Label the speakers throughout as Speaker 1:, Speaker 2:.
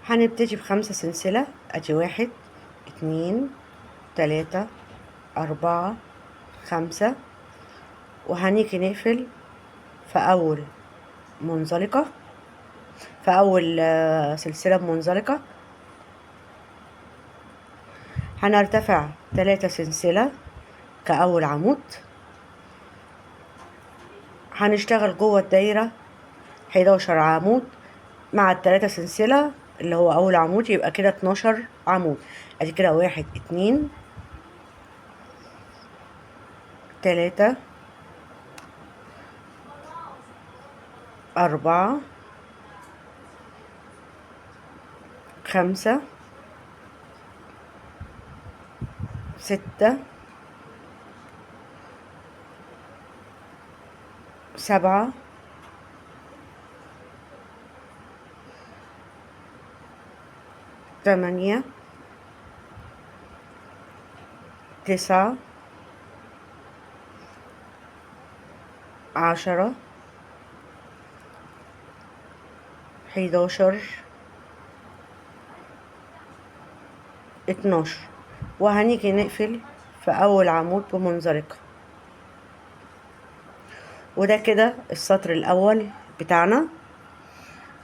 Speaker 1: هنبتدي ب5 سلسلة، ادي 1 2 3 4 5، وهنيجي نقفل في أول منزلقة، في أول سلسلة منزلقة. هنرتفع 3 سلسلة كأول عمود. هنشتغل جوه الدايرة 11 عمود مع التلاتة سلسلة اللي هو أول عمود، يبقى كده 12 عمود. ادي كده 1 2 3 4 5 6 7 8 9 10 11 12. وهنيجي نقفل في أول عمود بمنزلقة. وده كده السطر الأول بتاعنا.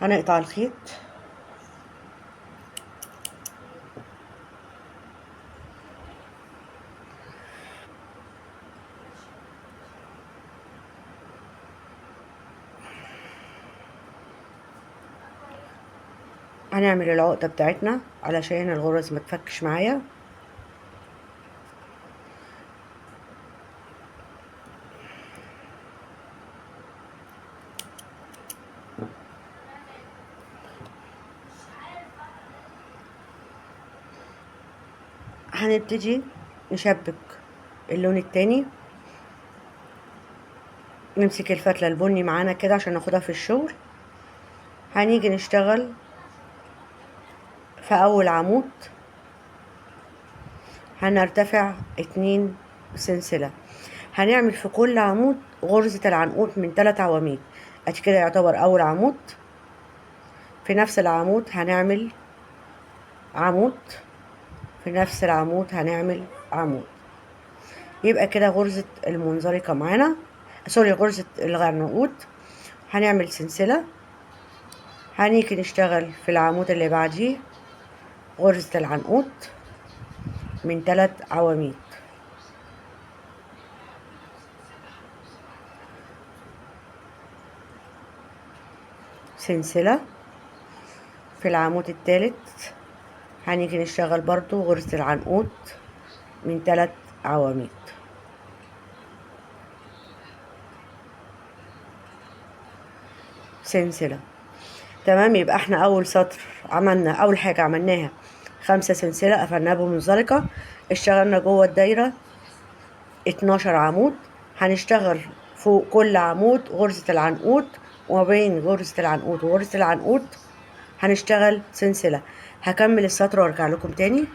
Speaker 1: هنقطع الخيط. هنعمل العقدة بتاعتنا علشان الغرز ما تفكش معايا. هنبتدي نشبك اللون التاني، نمسك الفتلة البني معانا كده عشان ناخدها في الشغل. هنيجي نشتغل في أول عمود، هنرتفع 2 سلسلة. هنعمل في كل عمود غرزة العنقود من 3 عواميد. ادي كده يعتبر أول عمود. في نفس العمود هنعمل عمود، في نفس العمود هنعمل عمود. يبقى كده غرزة المنزلقة معانا، سوري غرزة العنقود. هنعمل سلسلة. هنيجي نشتغل في العمود اللي بعديه غرزة العنقود من 3 عواميد. سلسلة. في العمود الثالث هنيجي نشتغل برضو غرزة العنقود من 3 عواميد. سلسلة. تمام. يبقى احنا اول سطر عملنا اول حاجة عملناها 5 سلسلة قفلناها بمنزلقة، اشتغلنا جوه الدايرة 12 عمود. هنشتغل فوق كل عمود غرزة العنقود، وما بين غرزة العنقود وغرزة العنقود هنشتغل سلسلة. هكمل السطر وارجع لكم تاني.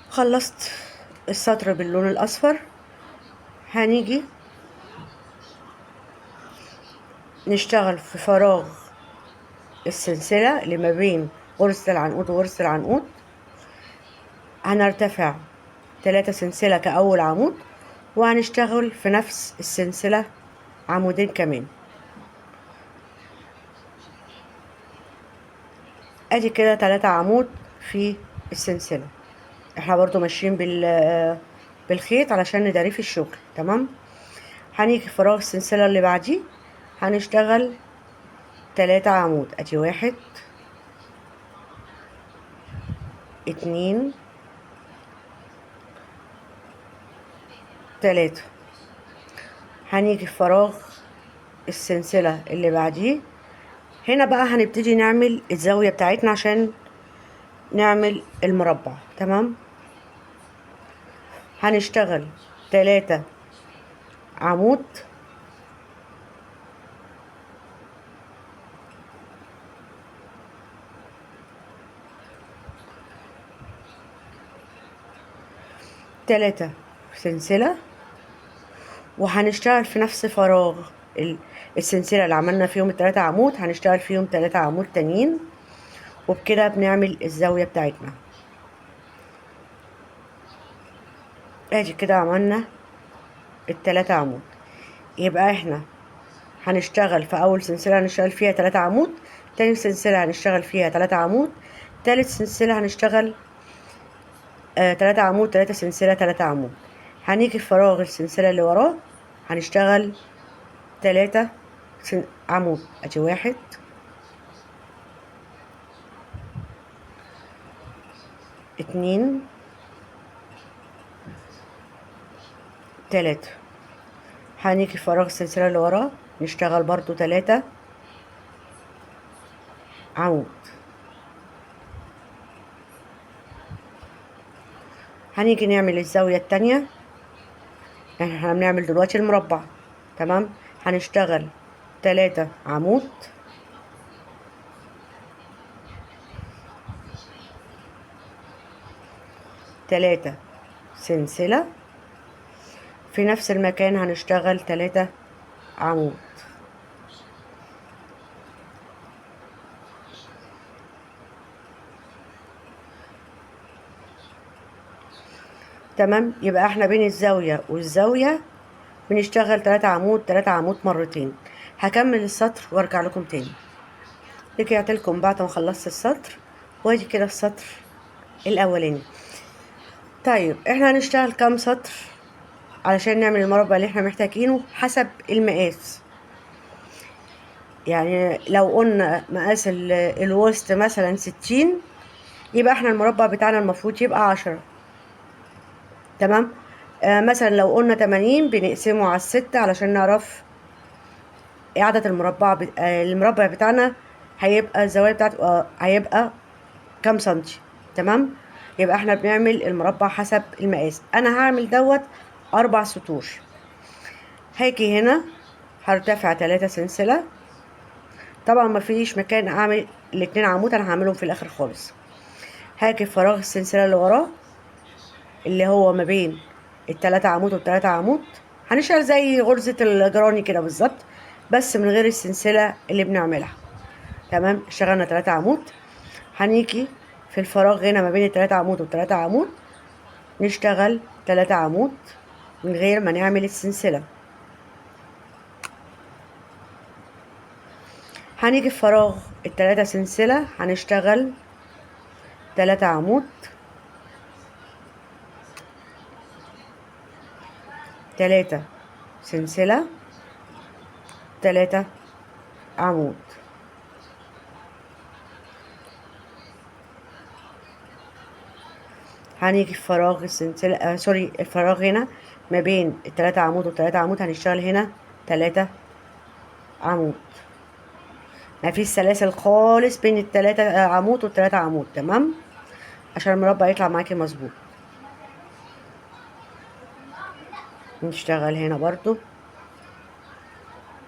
Speaker 1: خلصت السطر باللون الاصفر. هنيجي نشتغل في فراغ السلسلة اللي ما بين غرزة العنقود وغرزة العنقود. هنرتفع 3 سلسلة كأول عمود، وهنشتغل في نفس السلسلة عمودين كمان. ادي كده 3 عمود في السلسلة. احنا برضو ماشيين بالخيط علشان نداري في الشغل. تمام. هنيجي في فراغ السلسلة اللي بعديه هنشتغل 3 عمود. ادي 1 2 3. هنيجي في فراغ السلسلة اللي بعديه. هنا بقى هنبتدي نعمل الزاوية بتاعتنا عشان نعمل المربع. تمام. هنشتغل 3 عمود. تلاتة سلسلة، وهنشتغل في نفس فراغ السلسلة اللي عملنا فيهم التلاتة عمود، هنشتغل فيهم 3 عمود تانيين، وبكده بنعمل الزاوية بتاعتنا. ادي كده عملنا التلاتة عمود. يبقى احنا هنشتغل في اول سلسلة هنشتغل فيها 3 عمود، تاني سلسلة هنشتغل فيها 3 عمود، تالت سلسلة هنشتغل 3 عمود، 3 سلسلة، 3 عمود. هنيجي في فراغ السلسلة اللي وراه هنشتغل 3 عمود. ادي 1، 2، 3. هنيجي في فراغ السلسلة اللي وراه نشتغل برضو 3 عمود. هنيجي نعمل الزاوية التانية، يعني احنا بنعمل دلوقتي المربع، تمام. هنشتغل 3 عمود، 3 سلسلة، في نفس المكان هنشتغل 3 عمود. تمام. يبقى احنا بين الزاوية والزاوية بنشتغل 3 عمود، 3 عمود مرتين. هكمل السطر وارجع لكم تاني. رجعت لكم بعد ما خلصت السطر، وادي كده السطر الاولاني. طيب احنا هنشتغل كام سطر علشان نعمل المربع اللي احنا محتاجينه حسب المقاس؟ يعني لو قلنا مقاس الوسط مثلا 60، يبقى احنا المربع بتاعنا المفروض يبقى 10. تمام. مثلا لو قلنا 80 بنقسمه على 6 علشان نعرف عدد المربع المربع بتاعنا هيبقى الزوايا بتاعته، هيبقى كام سنتي. تمام. يبقى احنا بنعمل المربع حسب المقاس. انا هعمل دوت 4 سطور. هاجي هنا هرتفع 3 سلسلة. طبعا ما فيش مكان اعمل الاتنين عمود، انا هعملهم في الاخر خالص. هاجي في فراغ السلسلة اللي وراه اللي هو ما بين التلاتة عمود والتلاتة عمود، هنشتغل زي غرزة الجراني كده بالظبط، بس من غير السلسلة اللي بنعملها. تمام. اشتغلنا 3 عمود. هنيجي في الفراغ هنا ما بين التلاتة عمود والتلاتة عمود نشتغل 3 عمود من غير ما نعمل السلسلة. هنيجي في فراغ التلاتة سلسلة هنشتغل 3 عمود، 3 سلسلة، 3 عمود. هنيجي في فراغ السلسلة، سوري، الفراغ هنا ما بين التلاتة عمود والتلاتة عمود هنشتغل هنا 3 عمود. ما فيش سلاسل خالص بين التلاتة، عمود والتلاتة عمود. تمام، عشان المربع يطلع معاكي مظبوط. نشتغل هنا برضو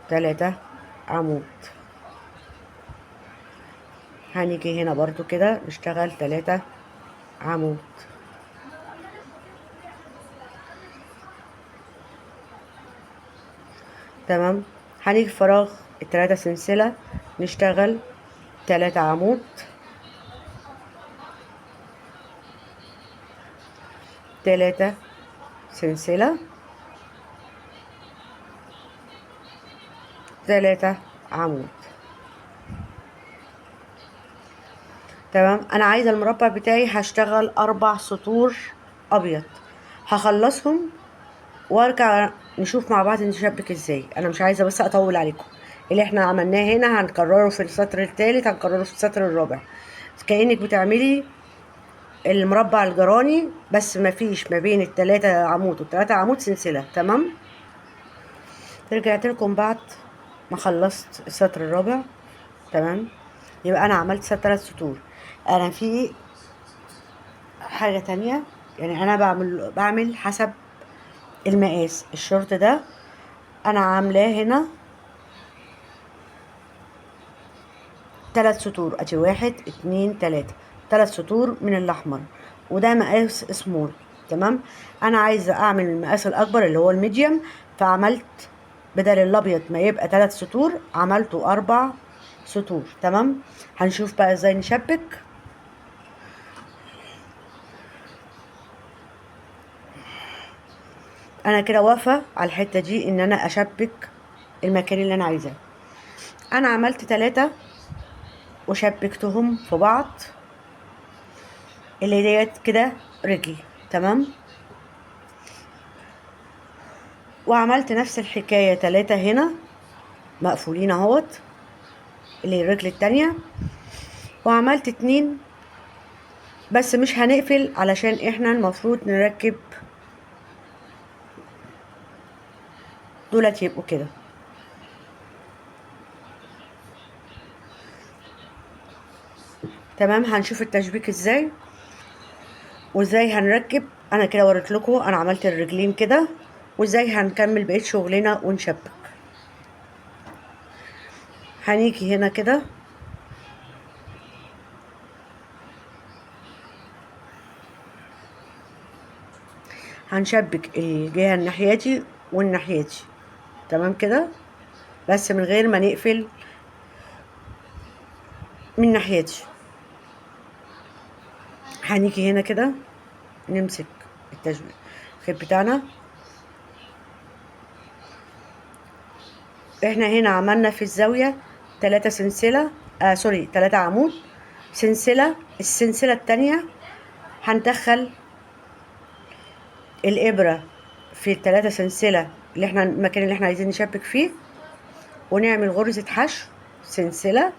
Speaker 1: 3 عمود. هنيجي هنا برضو كده نشتغل 3 عمود. تمام. هنيجي في فراغ التلاتة سلسلة نشتغل 3 عمود، 3 سلسلة، 3 عمود. تمام. انا عايزة المربع بتاعي هشتغل 4 سطور ابيض، هخلصهم وارجع نشوف مع بعض نشبك ازاي. انا مش عايزة بس اطول عليكم. اللي احنا عملناه هنا هنكرره في السطر الثالث، هنكرره في السطر الرابع، كأنك بتعملي المربع الجراني بس ما فيش ما بين التلاتة عمود والتلاتة عمود سلسلة. تمام. رجعت لكم بعد ما خلصت السطر الرابع. تمام. يبقى انا عملت 3 سطور. انا في حاجة تانية، يعني انا بعمل حسب المقاس. الشورت ده انا عاملاه هنا 3 سطور، ادي 1 2 3، 3 سطور من الاحمر، وده مقاس سمول. تمام. انا عايزه اعمل المقاس الاكبر اللي هو الميديم، فعملت بدل الابيض ما يبقى 3 سطور عملته 4 سطور. تمام، هنشوف بقى ازاي نشبك. انا كده واقفة على الحتة دي ان انا اشبك المكان اللي انا عايزاه. انا عملت 3 وشبكتهم في بعض اللي ديت كده رجلي. تمام، وعملت نفس الحكاية 3 هنا مقفولين اهوت اللي هي الرجل التانية، وعملت 2 بس مش هنقفل علشان احنا المفروض نركب دولت يبقوا كده. تمام، هنشوف التشبيك ازاي وازاي هنركب. انا كده وريت لكم انا عملت الرجلين كده وازاي هنكمل بقية شغلنا ونشبك. هنيجي هنا كده هنشبك الجهة الناحية دي والناحية دي. تمام كده، بس من غير ما نقفل من ناحية دي. هنيجي هنا كده نمسك التشبيك الخيط بتاعنا. احنا هنا عملنا في الزاوية 3 سلسلة، سوري 3 عمود سلسلة. السلسلة التانية هندخل الإبرة في التلاتة سلسلة اللي احنا المكان اللي احنا عايزين نشبك فيه، ونعمل غرزة حشو سلسلة.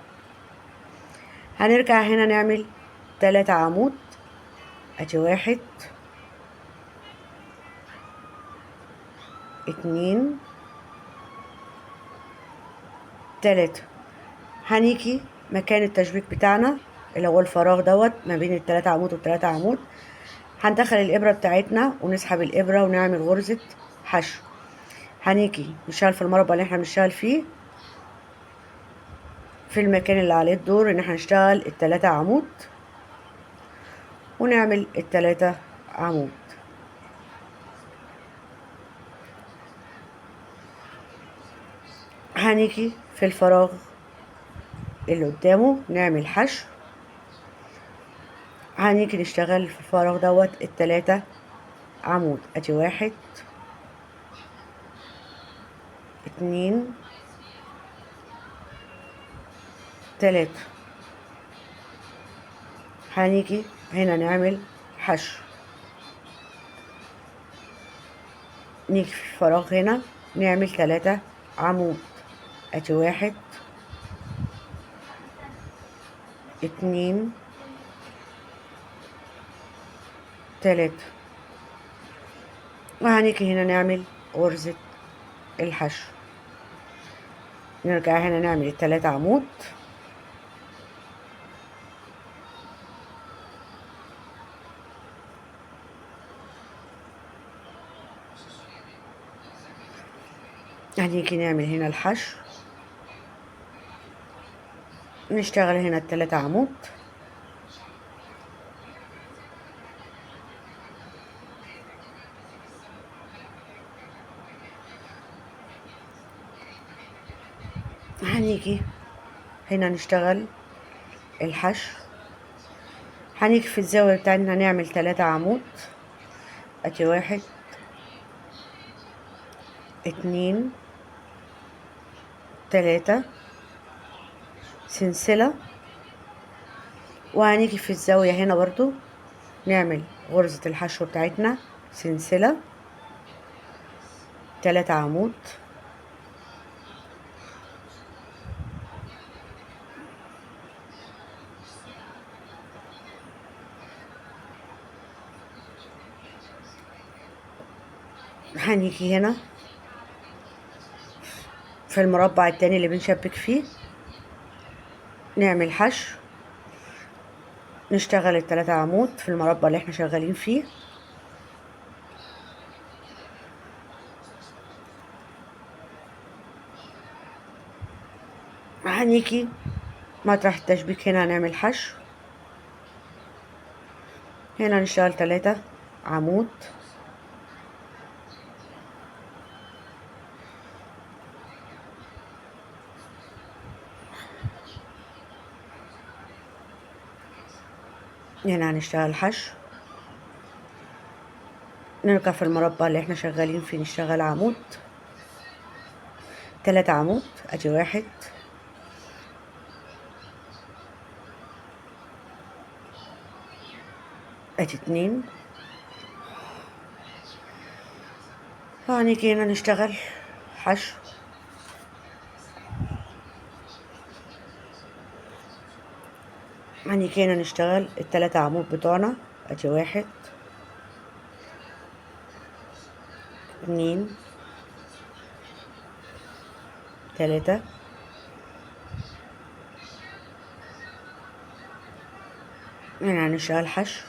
Speaker 1: هنرجع هنا نعمل 3 عمود، ادي 1 2 3. هنيجي مكان التشبيك بتاعنا اللي هو الفراغ دوت ما بين التلاتة عمود والتلاتة عمود، هندخل الإبرة بتاعتنا ونسحب الإبرة ونعمل غرزة حشو. هنيجي نشتغل في المربع اللي احنا بنشتغل فيه في المكان اللي عليه الدور ان احنا نشتغل التلاتة عمود، ونعمل التلاتة عمود. هنيجي في الفراغ اللي قدامه نعمل حشو. هنيجي نشتغل في الفراغ دوت التلاتة عمود، ادي 1 2 3. هنيجي هنا نعمل حشو، نيجي في الفراغ هنا نعمل 3 عمود، ادي 1 2 3. وهنيجي هنا نعمل غرزة الحشو. نرجع هنا نعمل التلاتة عمود. هنيجي نعمل هنا الحشو، نشتغل هنا التلاتة عمود. هنيجي هنا نشتغل الحشو. هنيجي في الزاوية بتاعتنا نعمل 3 عمود، ادي 1 2 3 سلسلة. وهنيجي في الزاوية هنا برضو نعمل غرزة الحشو بتاعتنا سلسلة 3 عمود. هنيجي هنا في المربع التاني اللي بنشبك فيه نعمل حشو، نشتغل التلاتة عمود في المربع اللي احنا شغالين فيه. هنيجي مطرح التشبيك هنا هنعمل حشو، هنا نشتغل 3 عمود. هنا هنشتغل حشو، نرجع في المربع اللي احنا شغالين فيه نشتغل عمود، 3 عمود. ادي 1، ادي 2. هنيجي هنا نشتغل حشو، هنيجي هنا نشتغل ال3 عمود بتوعنا. ادي 1، 2، 3. هنا هنشتغل حشو،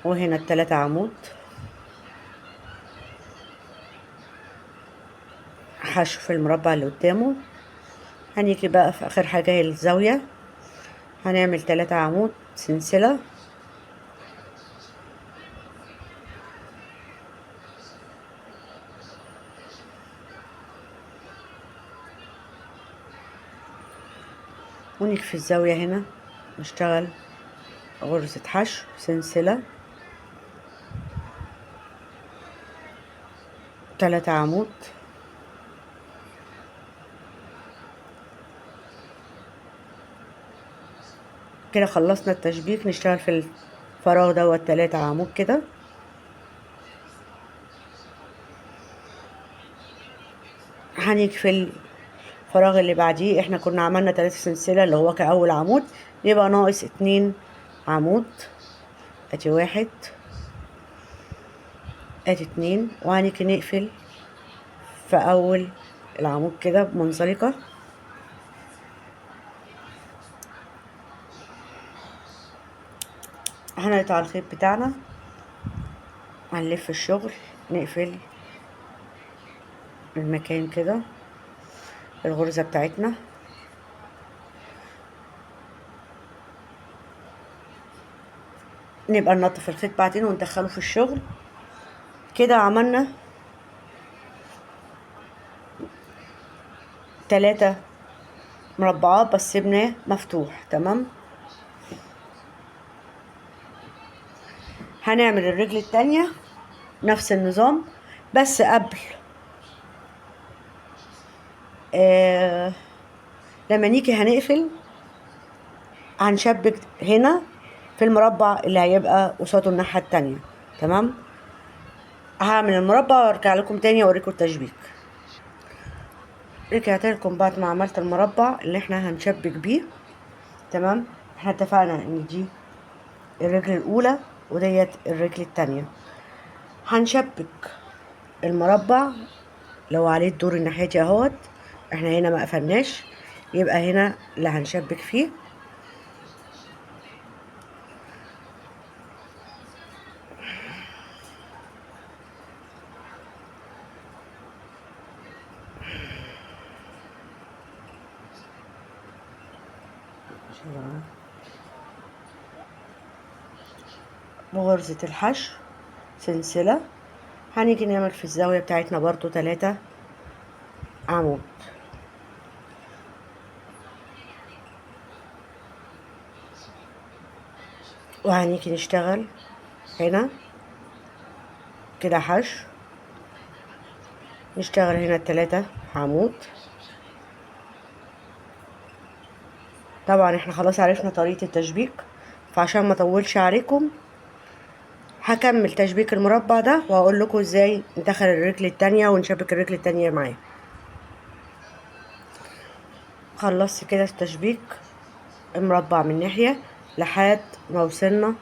Speaker 1: وهنا ال3 عمود حشو في المربع اللي قدامه. هنيجي بقى في اخر حاجة هي الزاوية، هنعمل 3 عمود سلسلة، ونيجي في الزاوية هنا نشتغل غرزة حشو سلسلة، 3 عمود، كده خلصنا التشبيك. نشتغل في الفراغ دوت 3 عمود كده. هنيجي في الفراغ اللي بعديه، احنا كنا عملنا 3 سلسلة اللي هو كأول عمود، يبقى ناقص 2 عمود. ادي 1، ادي 2، وهنيجي نقفل في اول العمود كده بمنزلقة. هنقطع الخيط بتاعنا، هنلف الشغل، نقفل المكان كده الغرزة بتاعتنا. نبقى ننظف الخيط بعدين وندخله في الشغل. كده عملنا 3 مربعات بس سيبناه مفتوح. تمام. هنعمل الرجل التانية نفس النظام، بس قبل لما نيجي هنقفل هنشبك هنا في المربع اللي هيبقى قصاده الناحية التانية. تمام. هعمل المربع وارجع لكم تاني اوريكم التشبيك. رجعت لكم بعد ما عملت المربع اللي احنا هنشبك بيه. تمام. احنا اتفقنا ان دي الرجل الاولى وديت الرجل التانية. هنشبك المربع لو عليه الدور الناحية دي اهوت، احنا هنا ما قفلناش، يبقى هنا اللي هنشبك فيه. بغرزة الحشو سلسلة. هنيجي نعمل في الزاوية بتاعتنا برضو 3 عمود. وهنيجي نشتغل هنا كده حشو، نشتغل هنا 3 عمود. طبعا احنا خلاص عرفنا طريقة التشبيك، فعشان ما اطولش عليكم هكمل تشبيك المربع ده وهقول لكم ازاي ندخل الرجل التانية ونشبك الرجل التانية معاه. خلصت كده التشبيك المربع من ناحية لحد ما وصلنا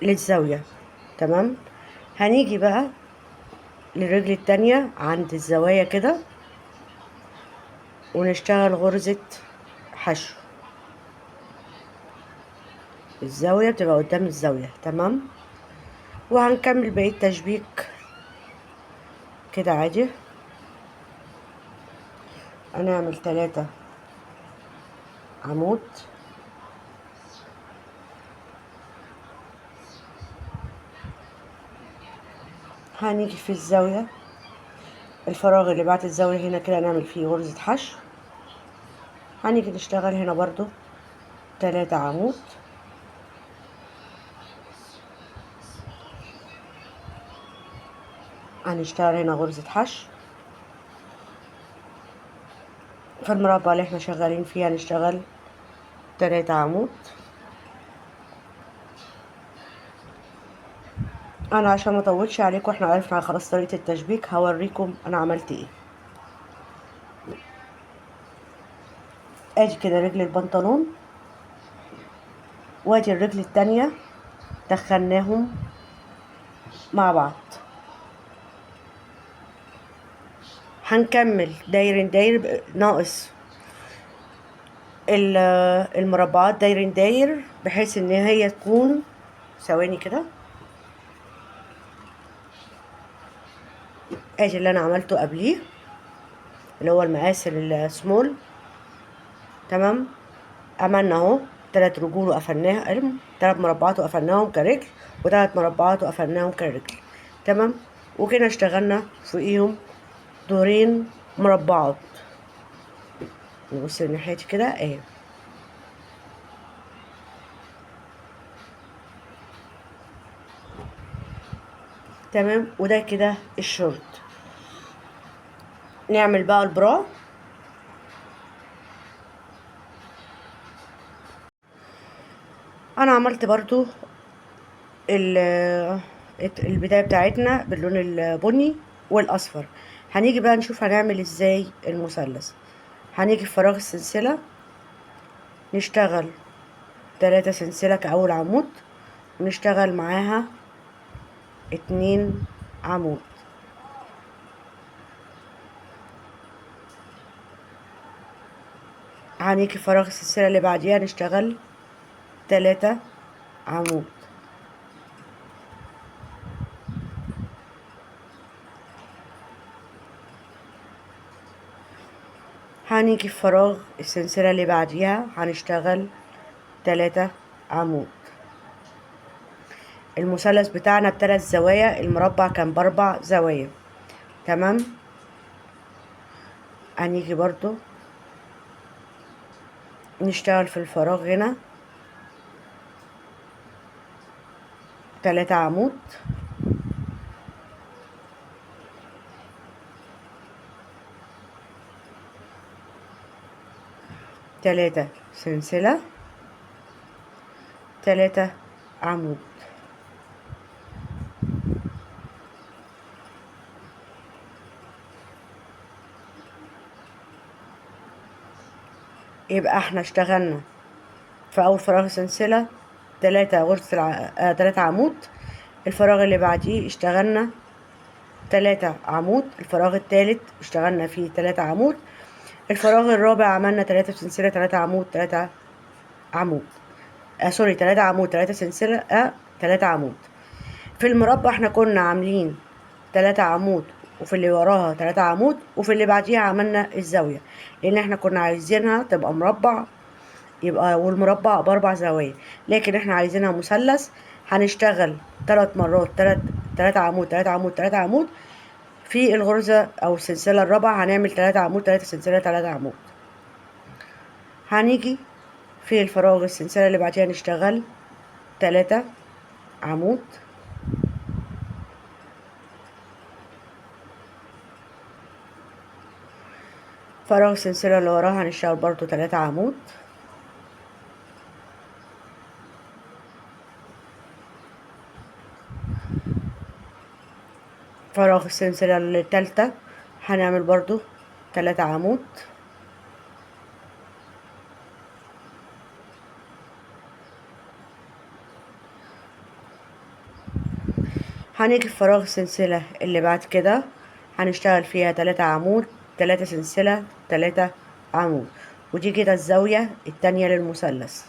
Speaker 1: للزاوية. تمام. هنيجي بقى للرجل التانية عند الزوايا كده ونشتغل غرزة حشو. الزاوية بتبقى قدام الزاوية. تمام. وهنكمل بقية تشبيك كده عادي. هنعمل 3 عمود، هنيجي في الزاوية الفراغ اللي بعد الزاوية هنا كده نعمل فيه غرزة حشو. هنيجي نشتغل هنا برضو 3 عمود. هنشتغل هنا غرزة حشو في المربع اللي احنا شغالين فيه. هنشتغل 3 عمود. انا عشان ما اطولش عليكم احنا عرفنا خلاص طريقة التشبيك، هوريكم انا عملت ايه. ادي كده رجل البنطلون، وادي الرجل التانية، دخلناهم مع بعض. هنكمل داير داير ناقص المربعات داير داير، بحيث ان هي تكون ثواني كده. ادي اللي انا عملته قبليه اللي هو المقاس السمول. تمام، عملنا اهو 3 رجول وقفلناها، 3 مربعات وقفلناهم كرجل، و3 مربعات وقفلناهم كرجل. تمام، وكده اشتغلنا فوقيهم دورين مربعات. نبص لناحيتي كده اهي. تمام، وده كده الشورت. نعمل بقى البرا. انا عملت برضو البداية بتاعتنا باللون البني والاصفر. هنيجي بقى نشوف هنعمل ازاي المثلث. هنيجي في فراغ السلسلة نشتغل 3 سلسلة كأول عمود، ونشتغل معاها 2 عمود. هنيجي في فراغ السلسلة اللي بعديها نشتغل 3 عمود. هنيجي في فراغ السلسلة اللي بعديها هنشتغل 3 عمود. المثلث بتاعنا بتلات زوايا، المربع كان ب4 زوايا. تمام، هنيجي برضو نشتغل في الفراغ هنا 3 عمود. 3 سلسلة، 3 عمود. يبقى احنا اشتغلنا في اول فراغ سلسلة 3 غرزة 3 عمود. الفراغ اللي بعديه اشتغلنا 3 عمود. الفراغ الثالث اشتغلنا فيه 3 عمود. الفراغ الرابع عملنا 3 سلسلة، 3 عمود، 3 عمود، سوري، 3 عمود، 3 سلسلة، 3 عمود. في المربع احنا كنا عاملين 3 عمود، وفي اللي وراها 3 عمود، وفي اللي بعديها عملنا الزاوية، لان احنا كنا عايزينها تبقى مربع، يبقى والمربع ب4 زوايا، لكن احنا عايزينها مثلث. هنشتغل 3 مرات، 3 عمود، 3 عمود، 3 عمود. في الغرزة او السلسلة الرابعة هنعمل 3 عمود، 3 سلسلة، 3 عمود. هنيجي في الفراغ السلسلة اللي بعديها نشتغل 3 عمود. فراغ السلسلة اللي وراها هنشتغل برضو 3 عمود. فراغ السلسلة التالتة هنعمل برضو 3 عمود. هنيجي في فراغ السلسلة اللي بعد كده هنشتغل فيها 3 عمود، 3 سلسلة، 3 عمود، ودي كده الزاوية التانية للمثلث.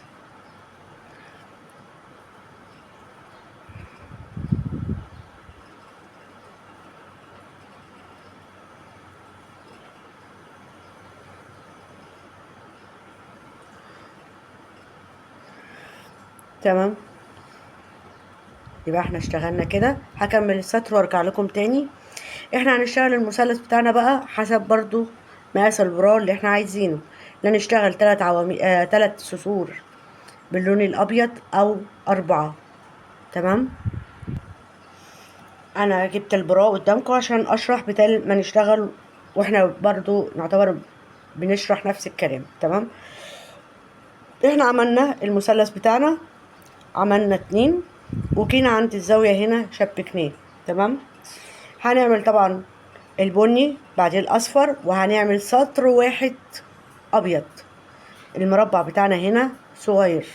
Speaker 1: تمام، يبقى احنا اشتغلنا كده. هكمل السطر وارجع لكم تاني. احنا هنشتغل المثلث بتاعنا بقى حسب برضو مقاس البرا اللي احنا عايزينه. لا نشتغل 3 عواميد، 3 سطور باللون الابيض او 4. تمام. انا جبت البرا قدامكم عشان اشرح بدل ما نشتغل واحنا برضو نعتبر بنشرح نفس الكلام. تمام. احنا عملنا المثلث بتاعنا، عملنا 2 وجينا عند الزاوية هنا شبكناه. تمام. هنعمل طبعا البني بعدين الاصفر، وهنعمل سطر واحد ابيض. المربع بتاعنا هنا صغير.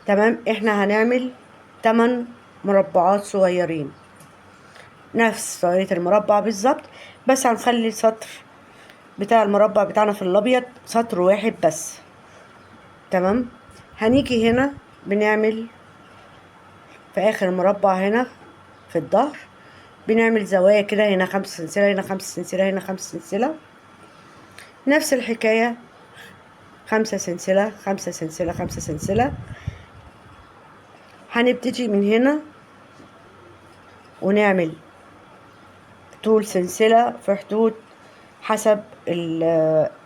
Speaker 1: تمام. احنا هنعمل 8 مربعات صغيرين نفس طريقة المربع بالظبط، بس هنخلي السطر بتاع المربع بتاعنا في الابيض سطر واحد بس. تمام. هنيجي هنا بنعمل في اخر المربع هنا في الظهر بنعمل زوايا كده، هنا 5 سلسلة، هنا 5 سلسلة، هنا 5 سلسلة، نفس الحكاية 5 سلسلة، 5 سلسلة، 5 سلسلة. هنبتدي من هنا ونعمل طول سلسلة في حدود حسب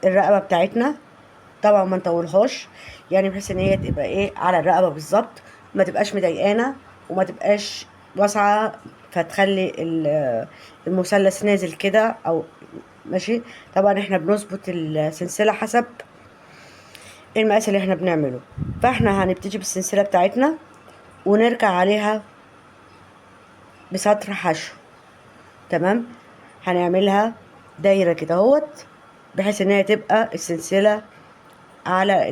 Speaker 1: الرقبة بتاعتنا، طبعا ما نطولهاش يعني بحيث ان هي تبقى ايه على الرقبة بالظبط، ما تبقاش مضايقانا وما تبقاش واسعة فتخلي المثلث نازل كده او ماشي. طبعا احنا بنظبط السلسلة حسب المقاس اللي احنا بنعمله. فاحنا هنبتدي بالسلسلة بتاعتنا ونرجع عليها بسطر حشو. تمام. هنعملها دايرة كده اهوت بحيث ان هي تبقى السلسلة على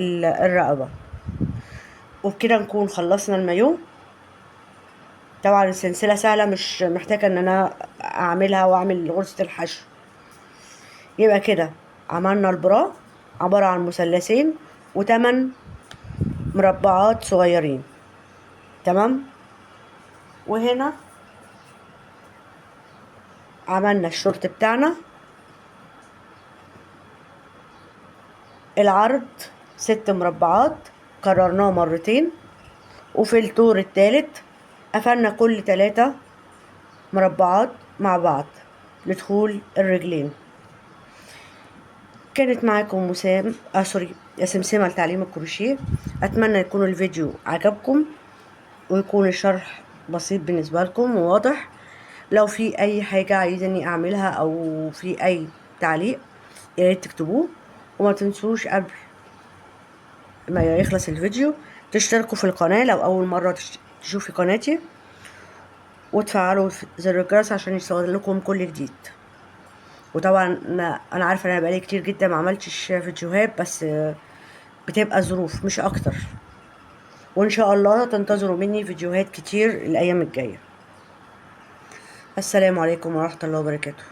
Speaker 1: الرقبة. وبكده نكون خلصنا المايو. طبعا السلسلة سهلة، مش محتاجة ان انا اعملها واعمل غرزة الحشو. يبقى كده عملنا البرا عبارة عن مثلثين وتمن مربعات صغيرين. تمام. وهنا عملنا الشورت بتاعنا، العرض 6 مربعات كررناه مرتين، وفي الدور الثالث قفلنا كل 3 مربعات مع بعض لدخول الرجلين. كانت معاكم مسام سوري يا سمسمة لتعليم الكروشيه. اتمنى يكون الفيديو عجبكم ويكون الشرح بسيط بالنسبة لكم وواضح. لو في اي حاجة عايزيني اعملها او في اي تعليق يا ريت تكتبوه، وما تنسوش قبل ما يخلص الفيديو تشتركوا في القناة لو اول مرة تشوفي قناتي، وتفعلوا زر الجرس عشان يوصل لكم كل جديد. وطبعا انا عارفه ان انا بقالي كتير جدا ما عملتش فيديوهات، بس بتبقى ظروف مش اكتر، وان شاء الله تنتظروا مني فيديوهات كتير الايام الجايه. السلام عليكم ورحمه الله وبركاته.